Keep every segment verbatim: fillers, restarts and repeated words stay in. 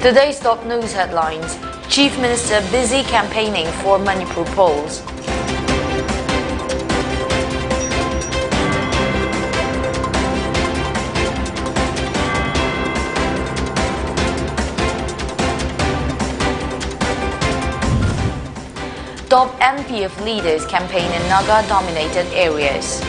Today's top news headlines. Chief Minister busy campaigning for Manipur polls. Top N P F leaders campaign in Naga-dominated areas.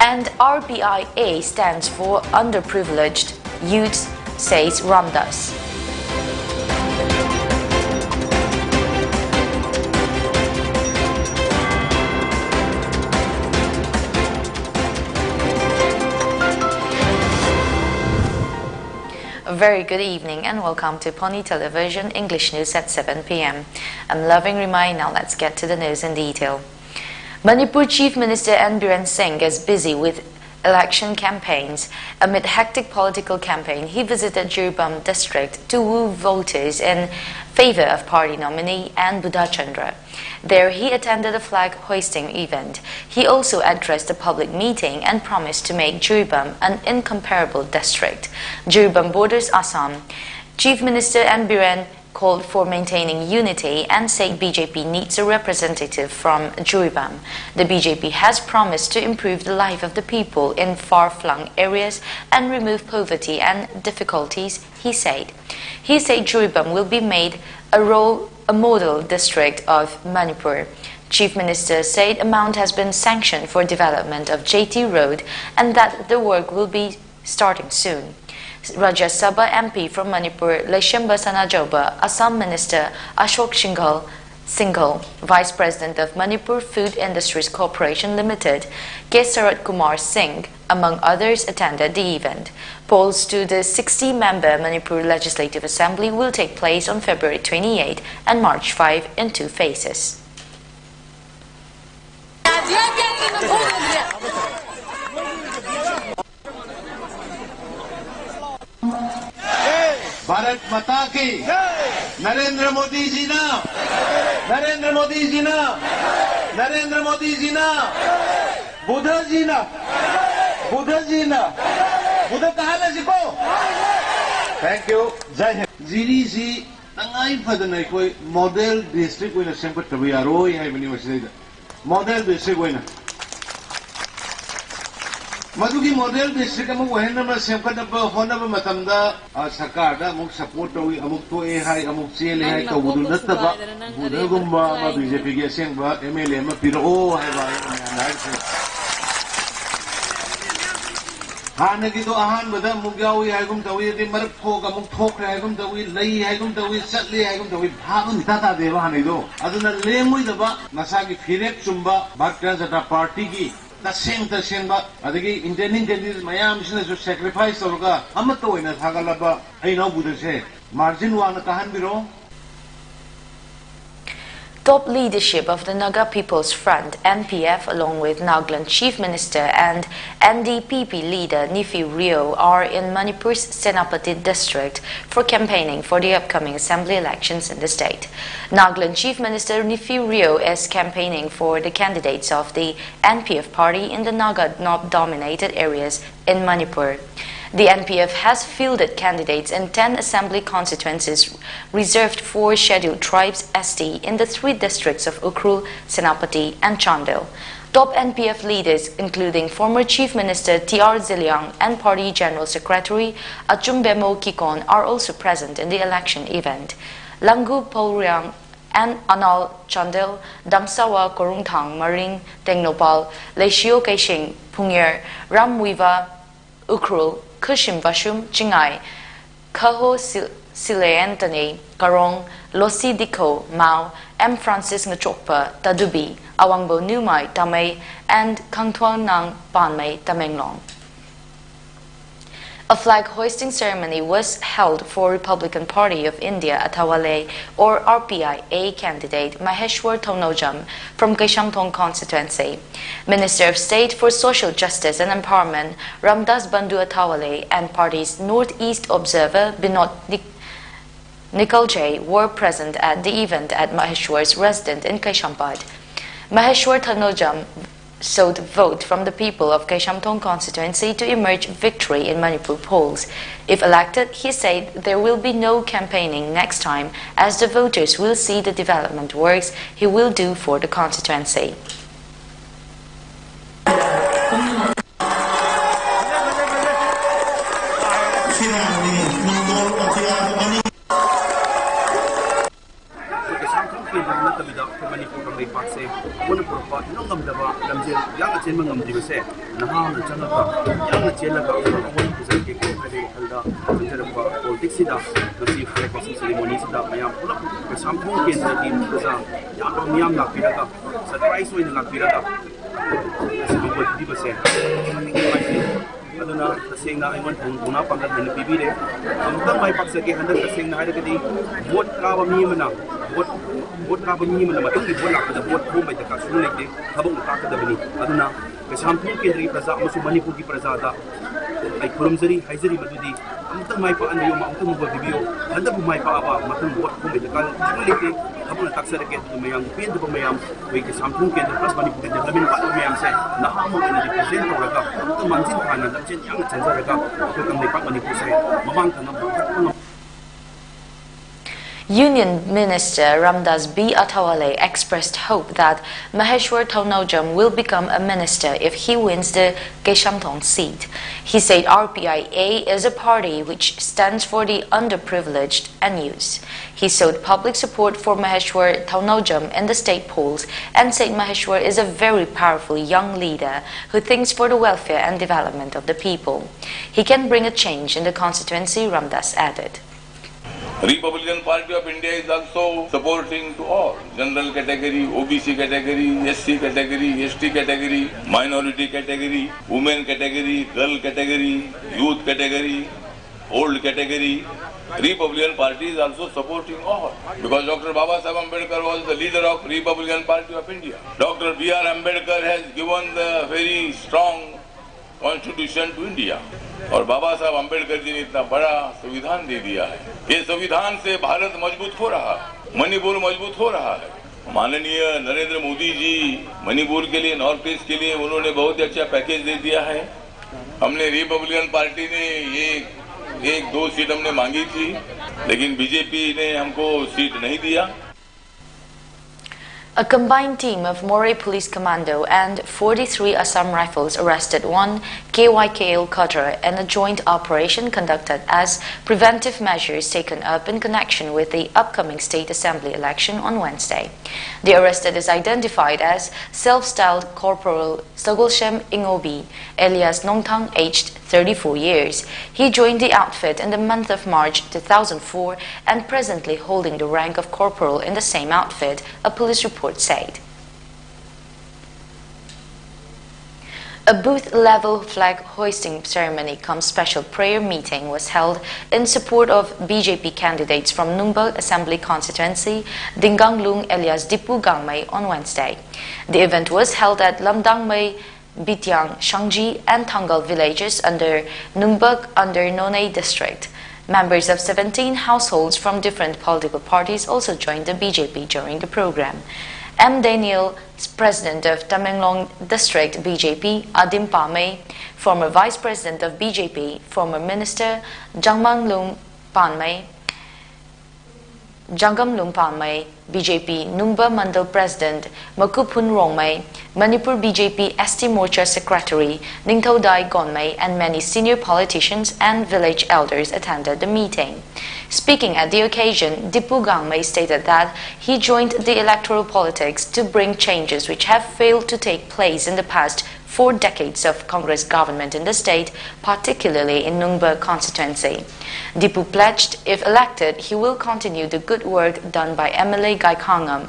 And R B I A stands for underprivileged youths, says Ramdas. A very good evening and welcome to Pony Television English News at seven p m. I'm Loving Rimai. Now let's get to the news in detail. Manipur Chief Minister N Biren Singh is busy with election campaigns. Amid hectic political campaign, he visited Jiribam district to woo voters in favor of party nominee N Budhachandra. There, he attended a flag hoisting event. He also addressed a public meeting and promised to make Jiribam an incomparable district. Jiribam borders Assam. Chief Minister N Biren called for maintaining unity and said B J P needs a representative from Jiribam. The B J P has promised to improve the life of the people in far-flung areas and remove poverty and difficulties, he said. He said Jiribam will be made a role, a model district of Manipur. Chief Minister said amount has been sanctioned for development of J T Road and that the work will be starting soon. Rajya Sabha M P from Manipur, Leishemba Sanajaoba, Assam Minister Ashok Shinghal, Singhal, Vice President of Manipur Food Industries Corporation Limited, K Sarat Kumar Singh, among others, attended the event. Polls to the sixty-member Manipur Legislative Assembly will take place on February twenty-eight and March five in two phases. Bharat माता की। नरेंद्र मोदी जी ना। नरेंद््र मोदी जी ना। नरेंद््र मोदी जी ना। बुद्ध जी ना। बुद्ध जी ना। बुद्ध कहा ना जी को। Thank you. जय हिंद. ꯖꯤꯔꯤꯁꯤ ꯇꯉꯥꯏ ꯐꯗꯅ ꯑꯩꯈꯣꯏ ꯃꯣꯗꯦꯜ ꯗꯤꯁꯇ꯭ꯔꯤꯛ ꯑꯣꯏꯅ ꯁꯦꯝꯒꯠꯇꯕ ꯌꯥꯔꯣꯏ ꯍꯥꯏꯕꯅꯤ ꯃꯁꯤꯗꯩꯗ. ꯃꯣꯗꯦꯜ ꯗꯤꯁꯇ꯭ꯔꯤꯛ ꯑꯣꯏꯅ. ꯃꯗꯨꯒꯤ ꯃꯣꯗꯦꯜ ꯗꯤꯁꯇ꯭ꯔꯤꯛ ꯑꯃ ꯑꯣꯏꯍꯟꯅꯕ ꯁꯦꯝꯒꯠꯅꯕ ꯍꯣꯠꯅꯕ ꯃꯇꯝꯗ, ꯑ, ꯁꯔꯀꯥꯔꯗ ꯑꯃꯨꯛ ꯁꯄꯣꯔꯠ ꯇꯧꯏ, ꯑꯃꯨꯛ ꯇꯣꯛꯑꯦ ꯍꯥꯏ, ꯑꯃꯨꯛ ꯆꯦꯜꯂꯦ ꯍꯥꯏ ꯇꯧꯕꯗꯨ ꯅꯠꯇꯕ, ꯕꯨꯙꯒꯨꯝꯕ ꯑꯃ ꯕꯤ ꯖꯦ ꯄꯤꯒꯤ ꯑꯁꯦꯡꯕ ꯑꯦꯝ ꯑꯦꯜ ꯑꯦ ꯑꯃ ꯄꯤꯔꯛꯑꯣ ꯍꯥꯏꯕ ꯑꯩꯅ ꯃꯌꯥꯝꯗ ꯍꯥꯏꯔꯤꯁꯦ. ꯍꯥꯟꯅꯒꯤꯗꯣ ꯑꯍꯥꯟꯕꯗ ꯑꯃꯨꯛ ꯌꯥꯎꯏ ꯍꯥꯏꯒꯨꯝ ꯇꯧꯏ, ꯑꯗꯩ ꯃꯔꯛ ꯊꯣꯛꯑꯒ ꯑꯃꯨꯛ ꯊꯣꯛꯈ꯭ꯔꯦ ꯍꯥꯏꯒꯨꯝ ꯇꯧꯏ, ꯂꯩ ꯍꯥꯏꯒꯨꯝ ꯇꯧꯏ, ꯆꯠꯂꯤ ꯍꯥꯏꯒꯨꯝ ꯇꯧꯏ, ꯚꯥꯕ ꯑꯃ ꯏꯇꯥ ꯇꯥꯗꯦꯕ ꯍꯥꯟꯅꯩꯗꯣ. ꯑꯗꯨꯅ ꯂꯦꯡꯉꯣꯏꯗꯕ ꯃꯁꯥꯒꯤ ꯐꯤꯔꯦꯞ ꯆꯨꯝꯕ ꯚꯥꯔꯇꯤꯌ ꯖꯅꯇꯥ ꯄꯥꯔꯇꯤꯒꯤ ꯇꯁꯦꯡ ꯇꯁꯦꯡꯕ, ꯑꯗꯒꯤ ꯏꯟꯗꯤꯌꯟ ꯀꯦꯟꯗꯤꯗꯦꯠ ꯃꯌꯥꯝꯁꯤꯅꯁꯨ ꯁꯦꯀ꯭ꯔꯤꯐꯥꯏꯁ ꯇꯧꯔꯒ ꯑꯃꯠꯇ ꯑꯣꯏꯅ ꯊꯥꯒꯠꯂꯕ ꯑꯩ ꯏꯅꯥꯎꯕꯨꯗꯁꯦ ꯃꯥꯔꯖꯤꯟ ꯋꯥꯡꯅ ꯀꯥꯍꯟꯕꯤꯔꯣ. Top leadership of the Naga People's Front, N P F, along with Nagaland Chief Minister and N D P P leader Neiphiu Rio are in Manipur's Senapati district for campaigning for the upcoming assembly elections in the state. Nagaland Chief Minister Neiphiu Rio is campaigning for the candidates of the N P F party in the Naga dominated areas in Manipur. The N P F has fielded candidates in ten assembly constituencies reserved for Scheduled Tribes, S T, in the three districts of Ukhrul, Senapati, and Chandel. Top N P F leaders, including former Chief Minister T R Zeliang and Party General Secretary Achum Bemo Kikon, are also present in the election event. Langu Pauriang and Anal Chandel, Damsawa Korungthang, Maring, Tengnoupal, Leishio Keishing, Phungyer, Ramwiva, Ukhrul, Khushim Vashum, Chingai, Khaho Sil- Sileantane, Karong, Losi Dikho, Mao, M Francis Ngachokpa, Tadubi, Awangbo Numai, Tamei, and Khangthuangnang Panmei, Tamenglong. A flag hoisting ceremony was held for Republican Party of India Athawale or R P I A candidate Maheshwar Thounaojam from Keishamthong constituency. Minister of State for Social Justice and Empowerment Ramdas Bandhu Athawale and party's Northeast Observer Binod Nik- Nikalje were present at the event at Maheshwar's residence in Keishampad. Maheshwar Thounaojam sought vote from the people of Keishamthong constituency to emerge victory in Manipur polls. If elected, he said there will be no campaigning next time as the voters will see the development works he will do for the constituency. ꯑꯩꯈꯣꯏ ꯀꯩꯁꯥꯝꯊꯣꯡ ꯀꯦꯟꯗ꯭ꯔ ꯅꯠꯇꯕꯤꯗ ꯑꯩꯈꯣꯏ ꯃꯅꯤꯄꯨꯔ ꯀꯪꯂꯩꯄꯥꯛꯁꯦ ꯄꯨꯟꯅ ꯄꯨꯔꯛꯄ ꯏꯉꯝ ꯉꯝꯗꯕ ꯂꯝꯖꯦꯜ ꯌꯥꯡꯅ ꯆꯦꯟꯕ ꯉꯝꯗ꯭ꯔꯤꯕꯁꯦ ꯅꯍꯥ ꯑꯃꯅ ꯆꯪꯉꯒ ꯌꯥꯡꯅ ꯆꯦꯜꯂꯒ ꯑꯩꯈꯣꯏ ꯑꯍꯣꯡꯕ ꯄꯨꯖꯔꯛꯀꯦꯀꯣ ꯍꯥꯏꯕꯒꯤ ꯋꯥꯈꯜꯗ ꯆꯪꯖꯔꯛꯄ ꯄꯣꯂꯤꯇꯤꯛꯁꯁꯤꯗ ꯉꯁꯤ ꯐ꯭ꯂꯦꯛ ꯍꯣꯁꯇꯤꯡ ꯁꯦꯔꯦꯃꯣꯅꯤꯁꯤꯗ ꯃꯌꯥꯝ ꯄꯨꯂꯞ ꯀꯩꯁꯥꯝꯊꯣꯡ ꯀꯦꯟꯗ꯭ꯔꯒꯤ ꯃꯤꯌꯥꯝ ꯌꯥꯝꯕ ꯃꯤꯌꯥꯝ ꯂꯥꯛꯄꯤꯔꯒ ꯁꯔꯄ꯭ꯔꯥꯏꯁ ꯑꯣꯏꯅ ꯂꯥꯛꯄꯤꯔꯒ ꯉꯁꯤꯒꯤ ꯄꯤꯕꯤꯕꯁꯦ ꯑꯗꯨꯅ ꯇꯁꯦꯡꯅ ꯑꯩꯉꯣꯟꯗ ꯊꯧꯅꯥ ꯄꯥꯡꯒꯜ ꯍꯦꯟꯅ ꯄꯤꯕꯤꯔꯦ꯫ ꯑꯃꯨꯛꯇꯪ ꯃꯥꯏ ꯄꯥꯛꯆꯒꯦ ꯍꯟꯗꯛ ꯇꯁꯦꯡꯅ ꯍꯥꯏꯔꯒꯗꯤ ꯚꯣꯠ ꯀꯥꯕ ꯃꯤ ꯑꯃꯅ ꯚꯣꯠ ꯚꯣꯠ ꯀꯥꯕ ꯃꯤ ꯑꯃꯅ ꯃꯊꯪꯒꯤ ꯚꯣꯠ ꯂꯥꯛꯄꯗ ꯚꯣꯠ ꯈꯣꯝꯕꯩ ꯗꯔꯀꯥꯔ ꯁꯨꯡꯂꯩ ꯂꯩꯇꯦ꯫ ꯊꯕꯛꯅ ꯇꯥꯛꯀꯗꯕꯅꯤ꯫ ꯑꯗꯨꯅ ꯀꯩꯁꯥꯝꯊꯣꯡ ꯀꯦꯟꯗ꯭ꯔꯒꯤ ꯄ꯭ꯔꯖꯥ ꯑꯃꯁꯨꯡ ꯃꯅꯤꯄꯨꯔꯒꯤ ꯄ꯭ꯔꯖꯥꯗ ꯑꯩ ꯈꯨꯔꯨꯝꯖꯔꯤ, ꯍꯥꯏꯖꯔꯤ ꯃꯗꯨꯗꯤ ꯑꯃꯨꯛꯇꯪ ꯃꯥꯏ ꯄꯥꯛꯍꯟꯕꯤꯌꯨ, ꯑꯃꯨꯛꯇꯪ ꯃꯥꯏ ꯄꯤꯕꯤꯌꯨ꯫ ꯍꯟꯗꯛꯄꯨ ꯃꯥꯏ ꯄꯥꯛꯑꯕ ꯃꯊꯪ ꯚꯣꯠ ꯈꯣꯝꯕꯩ ꯗꯔꯀꯥꯔ ꯁꯨꯡꯂꯩ ꯂꯩꯇꯦ꯫ ꯊꯕꯛꯅ ꯇꯥꯛꯆꯔꯒꯦ꯫ ꯑꯗꯨꯅ ꯃꯌꯥꯝꯒꯤ ꯄꯦꯟꯗꯕ ꯃꯌꯥꯝ ꯑꯩꯈꯣꯏ ꯀꯩꯁꯥꯝꯊꯣꯡ ꯀꯦꯟꯗ꯭ꯔ ꯄ꯭ꯂꯁ ꯃꯅꯤꯄꯨꯔꯒꯤ ꯗꯦꯕꯂꯞꯃꯦꯟ ꯄꯥꯔꯠꯅꯔ ꯃꯌꯥꯝꯁꯦ ꯅꯍꯥ ꯑꯃ ꯑꯣꯏꯅ ꯔꯤꯄ꯭ꯔꯖꯦꯟ ꯇꯧꯔꯒ ꯑꯃꯨꯛꯇꯪ ꯃꯥꯡꯖꯤꯟ ꯊꯥꯅ ꯂꯝꯖꯦꯜ ꯌꯥꯡꯅ ꯆꯦꯟꯖꯔꯒ ꯑꯩꯈꯣꯏ ꯀꯪꯂꯩꯄꯥꯛ ꯃꯅꯤꯄꯨꯔꯁꯦ ꯃꯃꯥꯡ ꯊꯪꯕ ꯄꯨꯈꯠꯄ ꯉꯝ Union Minister Ramdas B Athawale expressed hope that Maheshwar Thounaojam will become a minister if he wins the Keishamthong seat. He said R P I A is a party which stands for the underprivileged and youth. He sought public support for Maheshwar Thounaojam in the state polls and said Maheshwar is a very powerful young leader who thinks for the welfare and development of the people. He can bring a change in the constituency, Ramdas added. Republican Party of India is also supporting to all general category, O B C category, S C category, S T category, minority category, women category, girl category, youth category, old category. Republican Party is also supporting all because Doctor Baba Saheb Ambedkar was the leader of Republican Party of India. Doctor B R Ambedkar has given the very strong constitution to India. और बाबा साहब अंबेडकर जी ने इतना बड़ा संविधान दे दिया है। ये संविधान से भारत मजबूत हो रहा है, मणिपुर मजबूत हो रहा है। माननीय नरेंद्र मोदी जी मणिपुर के लिए, नॉर्थ ईस्ट के लिए उन्होंने बहुत ही अच्छा पैकेज दे दिया है। हमने रिपब्लिकन पार्टी ने ये एक दो सीट हमने मांगी थी, लेकिन बीजेपी ने हमको सीट नहीं दिया। A combined team of Moreh Police Commando and forty-three Assam Rifles arrested one K Y K L cadre in a joint operation conducted as preventive measures taken up in connection with the upcoming State Assembly election on Wednesday. The arrested is identified as self-styled Corporal Sagolshem Ingobi, alias Nongthang, aged thirty-four years. He joined the outfit in the month of March two thousand four and presently holding the rank of corporal in the same outfit, a police report said. A booth level flag hoisting ceremony cum special prayer meeting was held in support of B J P candidates from Nungbak Assembly Constituency, Dinganglung alias Dipu Gangmei, on Wednesday. The event was held at Lamdangmei, Bitiang, Shangji, and Thangal villages under Nungbak under Noney district. Members of seventeen households from different political parties also joined the B J P during the program. M Daniel, President of Tamenglong District B J P, Adim Pamei, former Vice President of B J P, former Minister Jangmanglung Panmei, Jangam Lumpamei, B J P Nungba Mandal President Makuphun Rongmei, Manipur B J P S T Morcha Secretary Ningthodai Gonmei, and many senior politicians and village elders attended the meeting. Speaking at the occasion, Dipu Gangmei stated that he joined the electoral politics to bring changes which have failed to take place in the past four decades of Congress government in the state, particularly in Nungba constituency. Dipu pledged, if elected, he will continue the good work done by M L A Gai Khangam.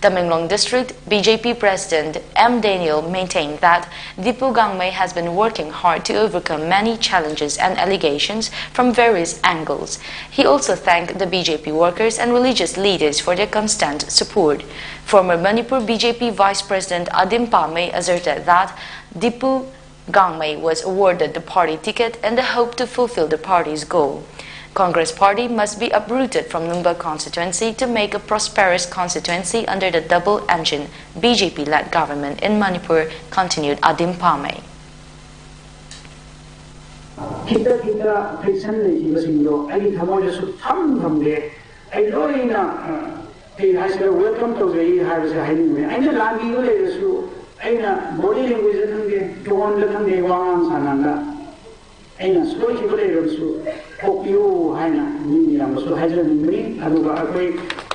Tamenglong District B J P President M Daniel maintained that Dipu Gangmei has been working hard to overcome many challenges and allegations from various angles. He also thanked the B J P workers and religious leaders for their constant support. Former Manipur B J P Vice President Adim Pamei asserted that Dipu Gangmei was awarded the party ticket in the hope to fulfill the party's goal. Congress party must be uprooted from Nungba constituency to make a prosperous constituency under the double engine B J P led government in Manipur, continued Adim Pamei. ꯈꯤꯇ ꯈꯤꯇ friction ꯂꯩꯈꯤꯕꯁꯤꯡꯗꯣ ꯑꯩꯒꯤ ꯊꯃꯣꯏꯗ ꯁꯨꯛꯊꯝ ꯊꯝꯗꯦ꯫ ꯑꯩ ꯂꯣꯏꯅ ꯀꯩ ꯍꯥꯏꯁꯤꯔ welcome ꯇꯧꯖꯩ ꯍꯥꯏꯕꯁꯦ ꯍꯥꯏꯅꯤꯡꯕꯅꯤ꯫ ꯑꯩꯅ ꯂꯥꯟꯕꯤꯕ ꯂꯩꯔꯁꯨ, ꯑꯩꯅ body languageꯗ ꯈꯪꯗꯦ, toneꯗ ꯈꯪꯗꯦ, ꯋꯥꯉꯥꯡ ꯁꯉꯥꯡꯗ ꯑꯩꯅ ꯁꯣꯏꯈꯤꯕ ꯂꯩꯔꯕꯁꯨ ꯀꯣꯛꯄꯤꯌꯨ ꯍꯥꯏꯅ ꯃꯤ ꯃꯌꯥꯝꯗꯁꯨ ꯍꯥꯏꯖꯅꯤꯡꯕꯅꯤ꯫ ꯑꯗꯨꯒ ꯑꯩꯈꯣꯏ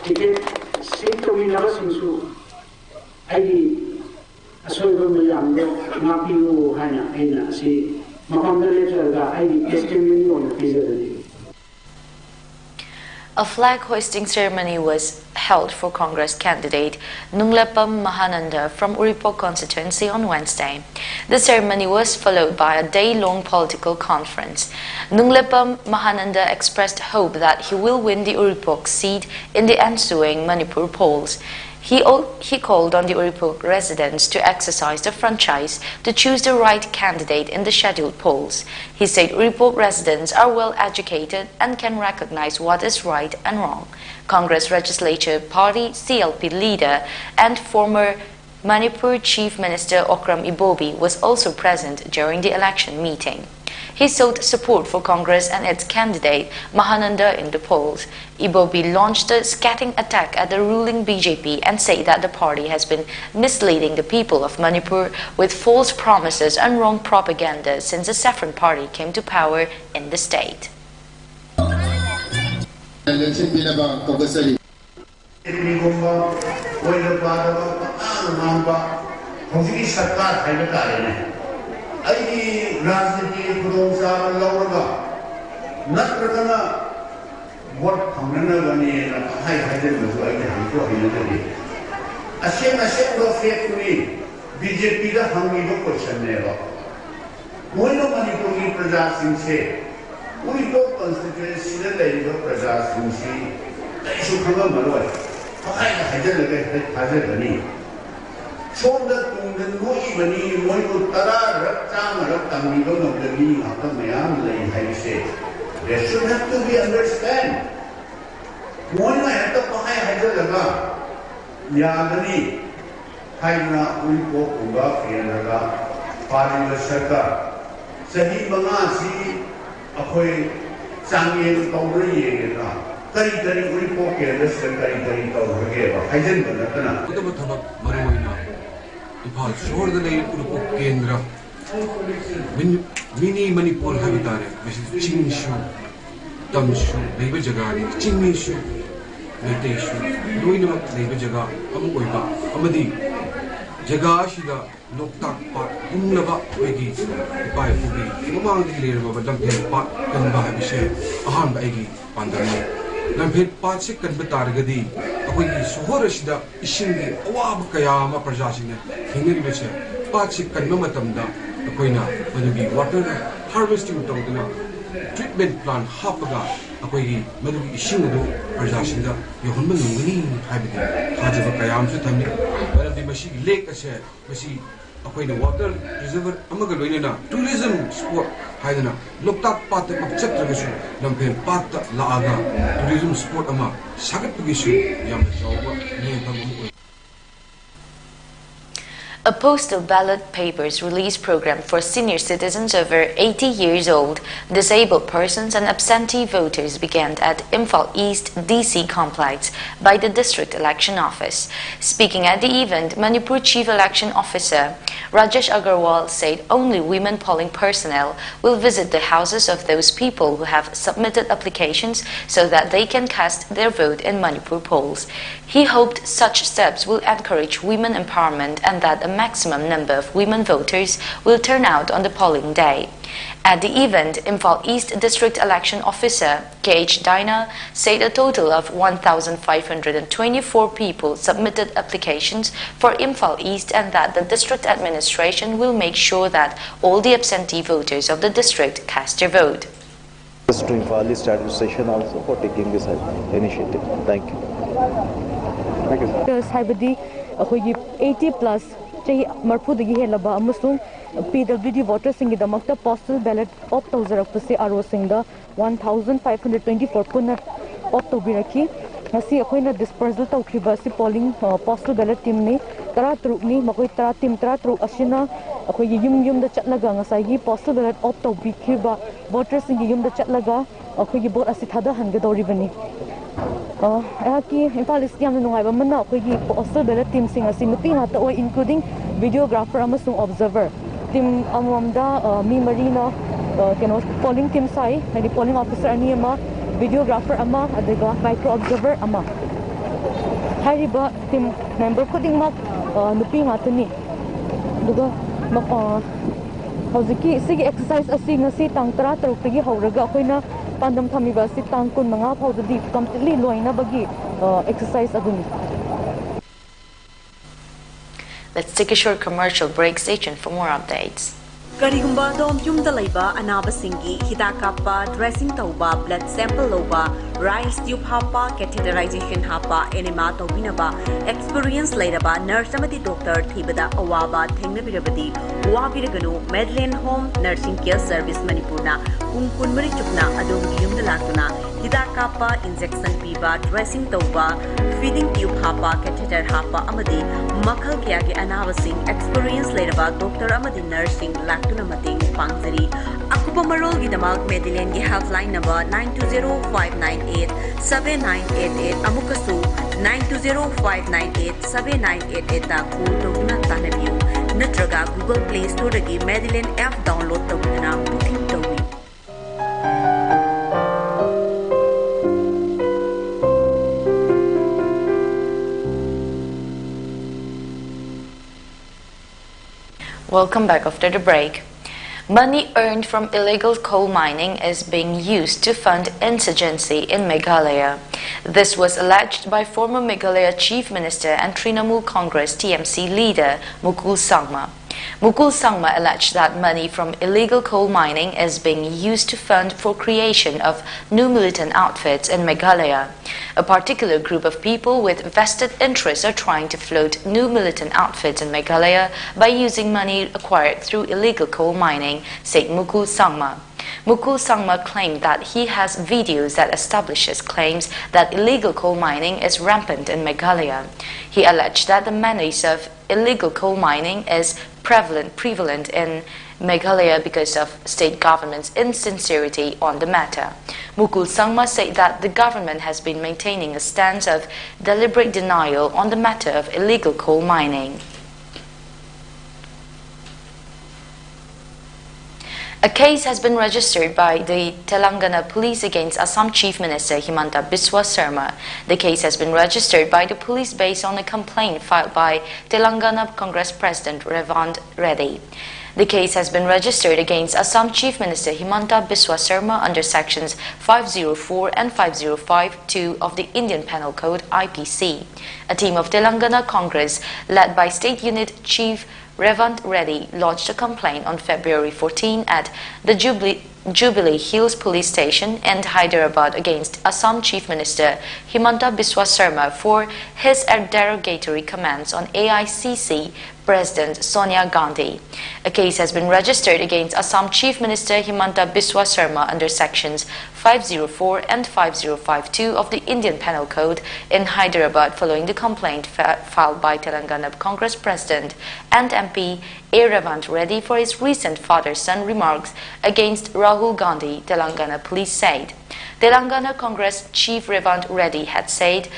ticket seek ꯇꯧꯃꯤꯟꯅꯕꯁꯤꯡꯁꯨ ꯑꯩꯒꯤ ꯑꯁꯣꯏꯕ ꯃꯌꯥꯝꯗꯣ ꯉꯥꯛꯄꯤꯌꯨ ꯍꯥꯏꯅ ꯑꯩꯅ ꯑꯁꯤ ꯃꯐꯝꯗ ꯂꯦꯞꯆꯔꯒ ꯑꯩꯒꯤ testimony ꯑꯣꯏꯅ ꯄꯤꯖꯕꯅꯤ꯫ A flag hoisting ceremony was held for Congress candidate Nunglepam Mahananda from Uripok constituency on Wednesday. The ceremony was followed by a day-long political conference. Nunglepam Mahananda expressed hope that he will win the Uripok seat in the ensuing Manipur polls. He, al- he called on the Uripok residents to exercise the franchise to choose the right candidate in the scheduled polls. He said Uripok residents are well educated and can recognize what is right and wrong. Congress Legislature Party C L P leader and former Manipur Chief Minister Okram Ibobi was also present during the election meeting. He sought support for Congress and its candidate Mahananda in the polls. Ibobi launched a scathing attack at the ruling B J P and said that the party has been misleading the people of Manipur with false promises and wrong propaganda since the Saffron Party came to power in the state. ꯂꯦꯡꯁꯤꯟꯕꯤꯅꯕ ꯀꯧꯒꯠꯆꯔꯤ꯫ ꯀꯔꯤꯒꯨꯝꯕ ꯑꯣꯏꯅ ꯄꯥꯗꯕ ꯄꯪꯉꯥꯡ ꯉꯥꯡꯕ ꯍꯧꯖꯤꯛꯀꯤ ꯁꯔꯀꯥꯔ ꯍꯥꯏꯕ ꯇꯥꯔꯦꯅꯦ, ꯑꯩꯒꯤ ꯔꯥꯖꯅꯤꯇꯤꯒꯤ ꯈꯨꯗꯣꯡꯆꯥꯕ ꯂꯧꯔꯒ ꯅꯠꯇ꯭ꯔꯒꯅ ꯚꯣꯠ ꯐꯪꯅꯅꯕꯅꯦꯅ ꯄꯪꯍꯥꯏ ꯍꯥꯏꯖꯤꯟꯕꯁꯨ ꯑꯩꯗꯤ ꯍꯩꯁꯨ ꯍꯩꯅꯖꯗꯦ꯫ ꯑꯁꯦꯡ ꯑꯁꯦꯡꯕ ꯐꯦꯛꯇꯨꯅꯤ ꯕꯤ ꯖꯦ ꯄꯤꯗ ꯍꯪꯉꯤꯕ ꯀꯣꯏꯁꯟꯅꯦꯕ꯫ ꯃꯣꯏꯅ ꯃꯅꯤꯄꯨꯔꯒꯤ ꯄ꯭ꯔꯖꯥꯁꯤꯡꯁꯦ, ꯎꯔꯤꯄꯣꯛ ꯀꯟꯁꯇꯤꯇ꯭ꯋꯦꯟꯁꯤꯗ ꯂꯩꯔꯤꯕ ꯄ꯭ꯔꯖꯥꯁꯤꯡꯁꯤ ꯀꯔꯤꯁꯨ ꯈꯪꯉꯝꯃꯔꯣꯏ꯫ ꯄꯪꯍꯥꯏꯗ ꯍꯥꯏꯖꯤꯜꯂꯒ ꯍꯦꯛꯇ ꯊꯥꯖꯒꯅꯤ꯫ ꯁꯣꯝꯗ ꯇꯨꯡꯗ ꯅꯣꯛꯏꯕꯅꯤ, ꯃꯣꯏꯕꯨ ꯇꯔꯥꯔꯛ ꯆꯥꯝꯃꯔꯛ ꯇꯝꯕꯤꯕ ꯉꯝꯕ ꯃꯤ ꯉꯥꯛꯇ ꯃꯌꯥꯝ ꯂꯩ ꯍꯥꯏꯕꯁꯦ, they should have to be understand꯫ ꯃꯣꯏꯅ ꯍꯦꯛꯇ ꯄꯪꯍꯥꯏ ꯍꯥꯏꯖꯤꯜꯂꯒ ꯌꯥꯒꯅꯤ ꯍꯥꯏꯗꯅ ꯎꯔꯤꯄꯣꯛꯀꯨꯝꯕ ꯀꯦꯟꯗ꯭ꯔꯗ ꯄꯥꯜꯂꯤꯕ ꯁꯔꯀꯥꯔ ꯆꯍꯤ ꯃꯉꯥꯁꯤ ꯑꯩꯈꯣꯏ ꯆꯥꯡꯌꯦꯡ ꯇꯧꯕ꯭ꯔꯥ ꯌꯦꯡꯒꯗ꯭ꯔꯥ? ꯀꯔꯤ ꯀꯔꯤ ꯎꯔꯤꯄꯣꯛ ꯀꯦꯟꯗ꯭ꯔꯁꯤꯗ ꯀꯔꯤ ꯀꯔꯤ ꯇꯧꯈ꯭ꯔꯒꯦꯕ? ꯍꯥꯏꯖꯤꯟꯕ ꯅꯠꯇꯅ꯫ ꯇꯧꯒꯗꯕ ꯊꯕꯛ ꯃꯔꯨꯑꯣꯏꯅ ꯏꯝꯐꯥꯜ ꯁꯣꯍꯣꯔꯗ ꯂꯩꯔꯤꯕ ꯎꯔꯤꯄꯣꯛ ꯀꯦꯟꯗ꯭ꯔ, ꯃꯤꯅꯤ ꯃꯅꯤꯄꯨꯔ ꯍꯥꯏꯕ ꯇꯥꯔꯦ꯫ ꯃꯁꯤ ꯆꯤꯡꯁꯨ ꯇꯝꯁꯨ ꯂꯩꯕ ꯖꯒꯥꯅꯤ꯫ ꯆꯤꯡꯃꯤꯁꯨ ꯃꯩꯇꯩꯁꯨ ꯂꯣꯏꯅꯃꯛ ꯂꯩꯕ ꯖꯒꯥ ꯑꯃ ꯑꯣꯏꯕ ꯑꯃꯗꯤ ꯖꯒꯥ ꯑꯁꯤꯗ ꯂꯣꯛꯇꯥꯛ ꯄꯥꯠ ꯍꯨꯝꯂꯕ ꯑꯩꯈꯣꯏꯒꯤ ꯏꯄꯥ ꯏꯄꯨꯒꯤ ꯃꯃꯥꯡꯗꯒꯤ ꯂꯩꯔꯝꯃꯕ ꯂꯝꯐꯦꯜ ꯄꯥꯠ ꯀꯟꯕ ꯍꯥꯏꯕꯁꯦ ꯑꯍꯥꯟꯕ ꯑꯩꯒꯤ ꯄꯥꯟꯗꯝꯅꯤ꯫ ꯂꯝꯐꯦꯜ ꯄꯥꯠꯁꯤ ꯀꯟꯕ ꯇꯥꯔꯒꯗꯤ ꯑꯩꯈꯣꯏꯒꯤ ꯁꯣꯍꯣꯔ ꯑꯁꯤꯗ ꯏꯁꯤꯡꯒꯤ ꯑꯋꯥꯕ ꯀꯌꯥ ꯑꯃ ꯄ꯭ꯔꯖꯥꯁꯤꯡꯅ ꯊꯦꯡꯅꯔꯤꯕꯁꯦ, ꯄꯥꯠꯁꯤ ꯀꯟꯕ ꯃꯇꯝꯗ ꯑꯩꯈꯣꯏꯅ ꯃꯗꯨꯒꯤ water harvesting ꯇꯧꯗꯨꯅ treatment plant ꯍꯥꯞꯄꯒ ꯑꯩꯈꯣꯏꯒꯤ ꯃꯗꯨꯒꯤ ꯏꯁꯤꯡ ꯑꯗꯨ ꯄ꯭ꯔꯖꯥꯁꯤꯡꯗ ꯌꯧꯍꯟꯕ ꯉꯝꯒꯅꯤ ꯍꯥꯏꯕꯒꯤ ꯊꯥꯖꯕ ꯀꯌꯥ ꯑꯃꯁꯨ ꯊꯝꯃꯤ꯫ ꯃꯔꯝꯗꯤ ꯃꯁꯤꯒꯤ lake ꯑꯁꯦ ꯃꯁꯤ ꯑꯩꯈꯣꯏꯅ water preserver ꯑꯃꯒ ꯂꯣꯏꯅꯅ tourism spot ꯍꯥꯏꯗꯅ ꯂꯣꯛꯇꯥꯛ ꯄꯥꯠꯇꯃꯛ ꯆꯠꯇ꯭ꯔꯒꯁꯨ ꯂꯝꯐꯦꯜ ꯄꯥꯠꯇ ꯂꯥꯛꯑꯒ tourism spot ꯑꯃ ꯁꯥꯒꯠꯄꯒꯤꯁꯨ ꯌꯥꯝꯅ ꯆꯥꯎꯕ ꯃꯤꯠꯌꯦꯡꯐꯝ ꯑꯃ ꯑꯣꯏ꯫ A postal ballot papers release program for senior citizens over eighty years old, disabled persons and absentee voters began at Imphal East D C complex by the District Election Office. Speaking at the event, Manipur Chief Election Officer Rajesh Agarwal said only women polling personnel will visit the houses of those people who have submitted applications so that they can cast their vote in Manipur polls. He hoped such steps will encourage women empowerment and that a Maximum number of women voters will turn out on the polling day. At the event, Imphal East District Election Officer K H Daina said a total of one thousand five hundred and twenty-four people submitted applications for Imphal East and that the district administration will make sure that all the absentee voters of the district cast their vote. Thanks to Imphal East Administration also for taking this initiative. Thank you. ꯍꯥꯏꯕꯗꯤ ꯑꯩꯈꯣꯏꯒꯤ eighty plus ꯆꯍꯤ ꯃꯔꯤꯐꯨꯗꯒꯤ ꯍꯦꯜꯂꯕ ꯑꯃꯁꯨꯡ P W D votersꯁꯤꯡꯒꯤꯗꯃꯛꯇ postal ballot opt ꯇꯧꯖꯔꯛꯄꯁꯦ R Oꯁꯤꯡꯗ one thousand five hundred twenty four ꯄꯨꯟꯅ opt ꯇꯧꯕꯤꯔꯛꯈꯤ꯫ ꯉꯁꯤ ꯑꯩꯈꯣꯏꯅ dispersal ꯇꯧꯈ꯭ꯔꯤꯕ ꯑꯁꯤ polling postal ballot teamꯅꯤ꯫ ꯇꯔꯥ ꯇꯔꯨꯛꯅꯤ꯫ ꯃꯈꯣꯏ ꯇꯔꯥ team ꯇꯔꯥ ꯇꯔꯨꯛ ꯑꯁꯤꯅ ꯑꯩꯈꯣꯏꯒꯤ ꯌꯨꯝ ꯌꯨꯝꯗ ꯆꯠꯂꯒ ꯉꯁꯥꯏꯒꯤ postal ballot opt ꯇꯧꯕꯤꯈꯤꯕ votersꯁꯤꯡꯒꯤ ꯌꯨꯝꯗ ꯆꯠꯂꯒ ꯑꯩꯈꯣꯏꯒꯤ vote ꯑꯁꯤ ꯊꯥꯗꯍꯟꯒꯗꯧꯔꯤꯕꯅꯤ꯫ ꯑꯩꯍꯥꯛꯀꯤ ꯏꯝꯐꯥꯜ ꯏꯁ ꯌꯥꯝꯅ ꯅꯨꯡꯉꯥꯏꯕ ꯑꯃꯅ ꯑꯩꯈꯣꯏꯒꯤ postal ballot teamꯁꯤꯡ ꯑꯁꯤ ꯅꯨꯄꯤ ꯉꯥꯛꯇ ꯑꯣꯏ, including videographer ꯑꯃꯁꯨꯡ observer꯫ Team ꯑꯃꯃꯝꯗ ꯃꯤ ꯃꯔꯤꯅ ꯀꯩꯅꯣ polling team ꯁꯥꯏ, ꯍꯥꯏꯗꯤ polling officer ꯑꯅꯤ ꯑꯃ, videographer ꯑꯃ, ꯑꯗꯨꯒ micro observer ꯑꯃ꯫ ꯍꯥꯏꯔꯤꯕ team member ꯈꯨꯗꯤꯡꯃꯛ ꯅꯨꯄꯤ ꯉꯥꯛꯇꯅꯤ꯫ ꯑꯗꯨꯒ ꯍꯧꯖꯤꯛꯀꯤ ꯁꯤꯒꯤ exercise ꯑꯁꯤ ꯉꯁꯤ ꯇꯥꯡ ꯇꯔꯥ ꯇꯔꯨꯛꯇꯒꯤ ꯍꯧꯔꯒ ꯑꯩꯈꯣꯏꯅ ꯄꯥꯟꯗꯝ ꯊꯝꯃꯤꯕ ꯑꯁꯤ ꯇꯥꯡ ꯀꯨꯟ ꯃꯉꯥ ꯐꯥꯎꯕꯗꯤ completely ꯂꯣꯏꯅꯕꯒꯤ exercise ꯑꯗꯨꯅꯤ꯫ Let's take a short commercial break. Stay tuned for more updates. ꯀꯔꯤꯒꯨꯝꯕ ꯑꯗꯣꯝ ꯌꯨꯝꯗ ꯂꯩꯕ ꯑꯅꯥꯕꯁꯤꯡꯒꯤ ꯍꯤꯗꯥꯛ ꯀꯥꯞꯄ, dressing ꯇꯧꯕ, blood sample ꯂꯧꯕ, rice tube ꯍꯥꯞꯄ, catheterization ꯍꯥꯞꯄ, enema ꯇꯧꯕꯤꯅꯕ experience ꯂꯩꯔꯕ nurse ꯑꯃꯗꯤ doctor ꯊꯤꯕꯗ ꯑꯋꯥꯕ ꯊꯦꯡꯅꯕꯤꯔꯕꯗꯤ ꯋꯥꯕꯤꯔꯒꯅꯨ꯫ Madeline Home Nursing Care Service ꯃꯅꯤꯄꯨꯔꯅ ꯄꯨꯡ ꯀꯨꯟꯃꯔꯤ ꯆꯨꯞꯅ ꯑꯗꯣꯝꯒꯤ ꯌꯨꯝꯗ ꯂꯥꯛꯇꯨꯅ ꯍꯤꯗꯥꯛ ꯀꯥꯞꯄ, injection ꯄꯤꯕ, dressing ꯇꯧꯕ, feeding tube ꯍꯥꯞꯄ, catheter ꯍꯥꯞꯄ ꯑꯃꯗꯤ ꯃꯈꯜ ꯀꯌꯥꯒꯤ ꯑꯅꯥꯕꯁꯤꯡ experience ꯂꯩꯔꯕ doctor ꯑꯃꯗꯤ nurseꯁꯤꯡ ꯂꯥꯛꯇꯨꯅ ꯃꯇꯦꯡ ꯄꯥꯡꯖꯔꯤ꯫ ꯑꯀꯨꯞꯄ ꯃꯔꯣꯜꯒꯤꯗꯃꯛ Madelineꯒꯤ helpline number nine two zero five nine eight seven nine eight eight, ꯑꯃꯨꯛꯀꯁꯨ nine two zero five nine eight seven nine eight eightꯇ call ꯇꯧꯗꯨꯅ ꯇꯥꯟꯅꯕꯤꯌꯨ, ꯅꯠꯇ꯭ꯔꯒ Google Play Storeꯗꯒꯤ Madeline app download ꯇꯧꯕꯤꯗꯨꯅ booking ꯇꯧꯕꯤꯌꯨ꯫ Welcome back after the break. Money earned from illegal coal mining is being used to fund insurgency in Meghalaya. This was alleged by former Meghalaya Chief Minister and Trinamool Congress T M C leader Mukul Sangma. Mukul Sangma alleged that money from illegal coal mining is being used to fund for creation of new militant outfits in Meghalaya. A particular group of people with vested interests are trying to float new militant outfits in Meghalaya by using money acquired through illegal coal mining, said Mukul Sangma. Mukul Sangma claimed that he has videos that establishes claims that illegal coal mining is rampant in Meghalaya. He alleged that the menace of illegal coal mining is prevalent, prevalent in Meghalaya because of state government's insincerity on the matter. Mukul Sangma said that the government has been maintaining a stance of deliberate denial on the matter of illegal coal mining. A case has been registered by the Telangana police against Assam Chief Minister Himanta Biswa Sarma. The case has been registered by the police based on a complaint filed by Telangana Congress President Revant Reddy. The case has been registered against Assam Chief Minister Himanta Biswa Sarma under sections five zero four and five zero five two of the Indian Penal Code, I P C. A team of Telangana Congress, led by State Unit Chief Revant Reddy, lodged a complaint on February fourteen at the Jubilee, Jubilee Hills Police Station in Hyderabad against Assam Chief Minister Himanta Biswa Sarma for his derogatory comments on A I C C President Sonia Gandhi. A case has been registered against Assam Chief Minister Himanta Biswa Sarma under sections five zero four and five zero five two of the Indian Penal Code in Hyderabad following the complaint fa- filed by Telangana Congress President and M P A Revant Reddy for his recent father-son remarks against Rahul Gandhi, Telangana police said. Telangana Congress Chief Revant Reddy had said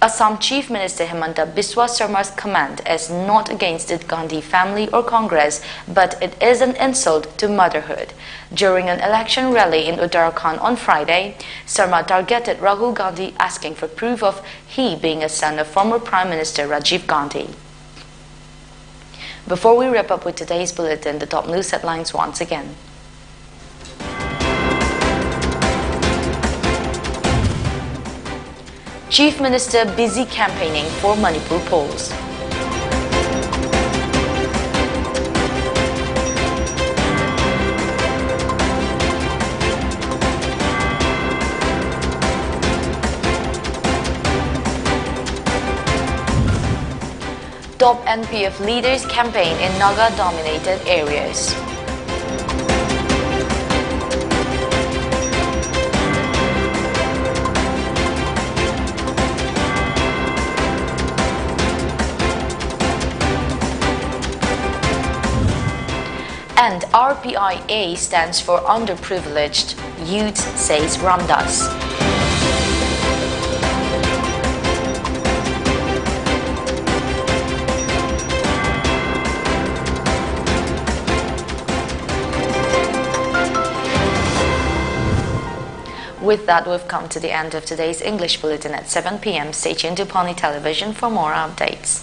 Assam Chief Minister Himanta Biswa Sarma's comment is not against the Gandhi family or Congress, but it is an insult to motherhood. During an election rally in Uttarakhand on Friday, Sarma targeted Rahul Gandhi, asking for proof of he being a son of former Prime Minister Rajiv Gandhi. Before we wrap up with today's bulletin, the top news headlines once again. Chief Minister busy campaigning for Manipur polls. Top N P F leaders campaign in Naga-dominated areas. And R P I A stands for underprivileged youth, says Ramdas. With that, we've come to the end of today's English bulletin at seven p m. Stay tuned to Pawnee Television for more updates.